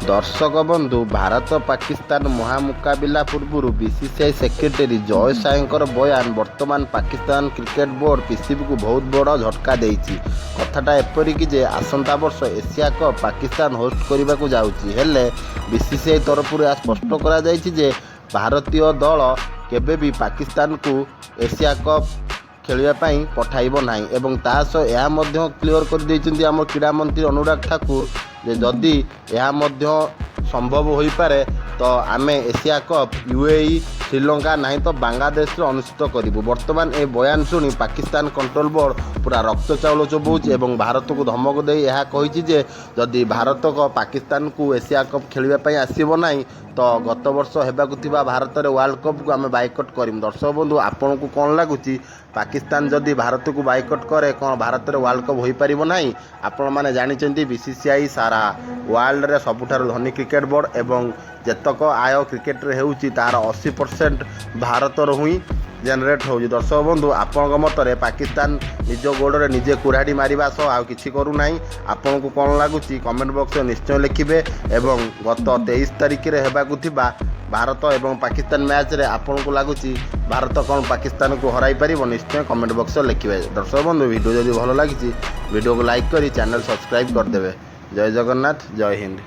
ଦର୍ଶକ ବନ୍ଧୁ, ଭାରତ ପାକିସ୍ତାନ ମହାମୁକାବିଲା ପୂର୍ବରୁ ବିସିସିଆଇ ସେକ୍ରେଟାରୀ ଜୟ ଶାହଙ୍କର ବୟାନ ବର୍ତ୍ତମାନ ପାକିସ୍ତାନ କ୍ରିକେଟ ବୋର୍ଡ ପିସିବିକୁ ବହୁତ ବଡ଼ ଝଟକା ଦେଇଛି। କଥାଟା ଏପରିକି ଯେ ଆସନ୍ତା ବର୍ଷ ଏସିଆ କପ୍ ପାକିସ୍ତାନ ହୋଷ୍ଟ କରିବାକୁ ଯାଉଛି। ହେଲେ ବିସିସିଆଇ ତରଫରୁ ଏହା ସ୍ପଷ୍ଟ କରାଯାଇଛି ଯେ ଭାରତୀୟ ଦଳ କେବେ ବି ପାକିସ୍ତାନକୁ ଏସିଆ କପ୍ ଖେଳିବା ପାଇଁ ପଠାଇବ ନାହିଁ। ଏବଂ ତାହା ସହ ଏହା ମଧ୍ୟ କ୍ଲିଅର କରିଦେଇଛନ୍ତି ଆମ କ୍ରୀଡ଼ା ମନ୍ତ୍ରୀ ଅନୁରାଗ ଠାକୁର ଯେ ଯଦି ଏହା ମଧ୍ୟ ସମ୍ଭବ ହୋଇପାରେ, ତ ଆମେ ଏସିଆ କପ୍ ୟୁଏଇ, ଶ୍ରୀଲଙ୍କା ନାହିଁ ତ ବାଂଲାଦେଶରେ ଅନୁଷ୍ଠିତ କରିବୁ। ବର୍ତ୍ତମାନ ଏ ବୟାନ ଶୁଣି ପାକିସ୍ତାନ କଣ୍ଟ୍ରୋଲ ବୋର୍ଡ ପୁରା ରକ୍ତ ଚାଉଳ ଚୋବାଉଛି ଏବଂ ଭାରତକୁ ଧମକ ଦେଇ ଏହା କହିଛି ଯେ ଯଦି ଭାରତ ପାକିସ୍ତାନକୁ ଏସିଆ କପ୍ ଖେଳିବା ପାଇଁ ଆସିବ ନାହିଁ, ତ ଗତ ବର୍ଷ ହେବାକୁ ଥିବା ଭାରତରେ ୱାର୍ଲଡ କପ୍କୁ ଆମେ ବାଇକଟ୍ କରିବୁ। ଦର୍ଶକ ବନ୍ଧୁ, ଆପଣଙ୍କୁ କ'ଣ ଲାଗୁଛି? ପାକିସ୍ତାନ ଯଦି ଭାରତକୁ ବାଇକଟ୍ କରେ, କ'ଣ ଭାରତରେ ୱାର୍ଲଡ କପ୍ ହୋଇପାରିବ ନାହିଁ? ଆପଣମାନେ ଜାଣିଛନ୍ତି, ବିସିସିଆଇ ସାରା ୱାର୍ଲଡରେ ସବୁଠାରୁ ଧନୀ କ୍ରିକେଟ ବୋର୍ଡ ଏବଂ ଯେତକ ଆୟ କ୍ରିକେଟରେ ହେଉଛି, ତାହାର 80% ଭାରତରୁ ହିଁ ଜେନେରେଟ୍ ହେଉଛି। ଦର୍ଶକ ବନ୍ଧୁ, ଆପଣଙ୍କ ମତରେ ପାକିସ୍ତାନ ନିଜ ଗୋଡ଼ରେ ନିଜେ କୁରାଢ଼ି ମାରିବା ସହ ଆଉ କିଛି କରୁନାହିଁ। ଆପଣଙ୍କୁ କ'ଣ ଲାଗୁଛି, କମେଣ୍ଟ ବକ୍ସରେ ନିଶ୍ଚୟ ଲେଖିବେ। ଏବଂ ଗତ 23 ତାରିଖରେ ହେବାକୁ ଥିବା ଭାରତ ଏବଂ ପାକିସ୍ତାନ ମ୍ୟାଚ୍ରେ ଆପଣଙ୍କୁ ଲାଗୁଛି ଭାରତ କ'ଣ ପାକିସ୍ତାନକୁ ହରାଇ ପାରିବ? ନିଶ୍ଚୟ କମେଣ୍ଟ ବକ୍ସରେ ଲେଖିବେ। ଦର୍ଶକ ବନ୍ଧୁ, ଭିଡ଼ିଓ ଯଦି ଭଲ ଲାଗିଛି, ଭିଡ଼ିଓକୁ ଲାଇକ୍ କରି ଚ୍ୟାନେଲ୍ ସବସ୍କ୍ରାଇବ୍ କରିଦେବେ। ଜୟ ଜଗନ୍ନାଥ, ଜୟ ହିନ୍ଦ।